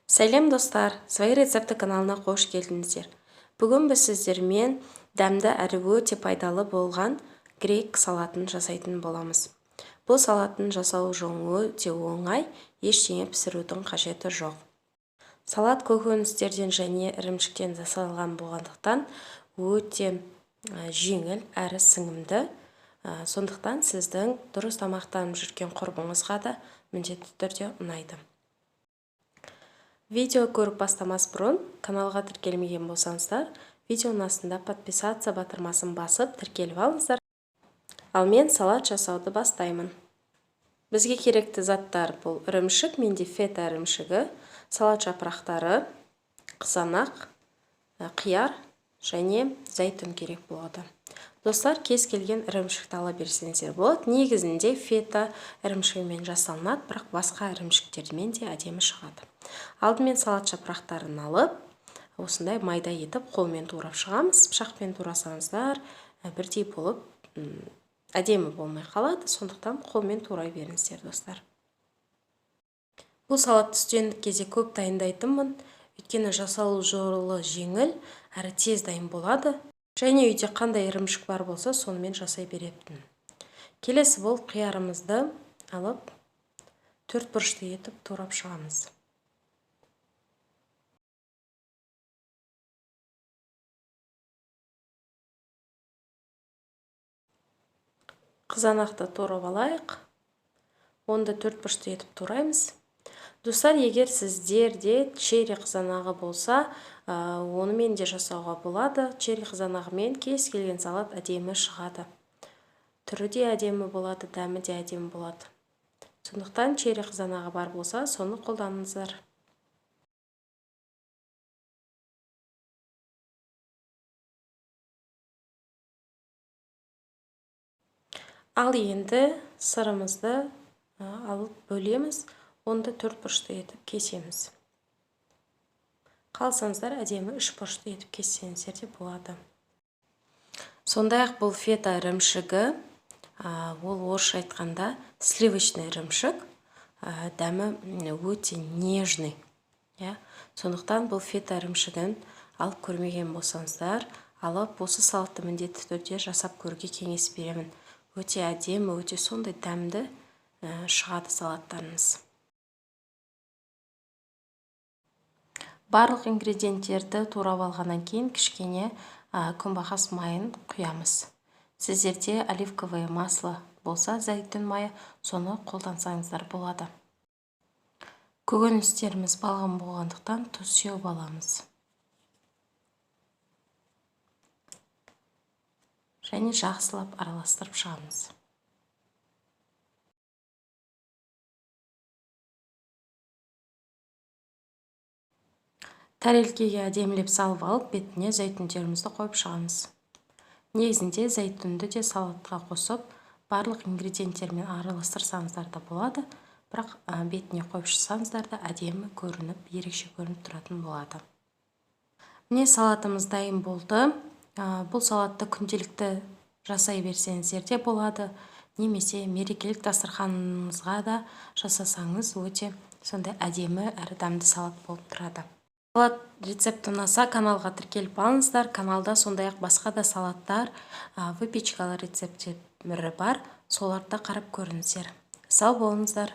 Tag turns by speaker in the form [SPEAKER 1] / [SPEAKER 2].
[SPEAKER 1] Сәлем, достар! Свои рецепты каналына қош келдіңіздер. Бүгін біз сіздермен дәмді әрі өте пайдалы болған грек салатын жасайтын боламыз. Бұл салаттың жасалу жолы өте оңай, ештеңе пісірудің қажеті жоқ. Салат көкөністерден және ірімшіктен жасалған болғандықтан өте жеңіл әрі сіңімді. Сондықтан сіздің дұрыс тамақтанып жүрген құрбыңызға да міндетті түрде ұнайды. Видео көріп бастамас бұрын каналға тіркелмеген болсаңыздар, видеоның астында подписаться батырмасын басып тіркеліп алыңыздар. Ал мен салат жасауды бастаймын. Бізге керекті заттар бұл ірімшік, менде фета ірімшігі, салат жапырақтары, қызанақ, қияр және зәйтүн керек болады. Достар, кез келген ірімшікті ала берсеңіздер болады. Негізінде фета ірімшігімен жасалынады, бірақ басқа ірімшіктермен де әдемі шығады. Алдымен салат жапырақтарын алып, осындай майда етіп қолмен турап шығамыз. Пышақпен турасаңыздар, бірдей болып, әдемі болмай қалады, сондықтан қолмен турай беріңіздер, достар. Бұл салатты студенттік кезде көп дайындайтынмын, өйткені жасалу жолы жеңіл, әрі тез дайын болады. Және үйде қандай ірімшік бар болса, сонымен жасай беретін. Келесі болып қиярымызды алып, төрт бұрышты етіп турап шығамыз. Қызанақты турап алайық. Оны да төрт бұрышты етіп тураймыз. Достар, егер сіздерде черри қызанағы болса, онымен де жасауға болады. Черри қызанағымен кез келген салат әдемі шығады. Түрі де әдемі болады, дәмі де әдемі болады. Сондықтан черри қызанағы бар болса, соны қолданыңыздар. Ал енді сырымызды алып бөлеміз. Оны да төрт бұрышты етіп кесеміз. Қалсаңыздар, әдемі үш бұрышты етіп кессеңіздер де болады. Сондай-ақ бұл фета ірімшігі, ол орысша айтқанда сливочный ірімшік, дәмі өте нежный. Иә? Сондықтан бұл фета ірімшігін алып көрмеген болсаңыздар, алып осы салатты міндетті түрде жасап көруге кеңес беремін. Өте әдемі, өте сондай дәмді, шығады салаттарыңыз. Барлық ингредиенттерді турап алғаннан кейін кішкене күнбағыс майын құямыз. Сіздерде оливковое масло болса, зәйтүн майы, соны қолдансаңыздар болады. Көкөністеріміз балғын болғандықтан тұз сеуіп аламыз. Және жақсылап араластырып шығамыз. Тәрелкеге әдемілеп салып алып, бетіне зәйтүндерімізді қойып шығамыз. Негізінде зәйтүнді де салатқа қосып, барлық ингредиенттермен араластырсаңыздар да болады, бірақ бетіне қойып шықсаңыздар да әдемі көрініп, ерекше көрініп тұратын болады. Міне, салатымыз дайын болды. Бұл салатты күнделікті жасай берсеңіздер де болады, немесе мерекелік дастарханыңызға да жасасаңыз өте сондай әдемі әрі дәмді салат болып тұрады. Салат рецепті ұнаса, каналға тіркеліп алыңыздар. Каналда сондай-ақ басқа да салаттар, выпечкалар рецепттері бар, соларды да қарап көріңіздер. Сау болыңыздар.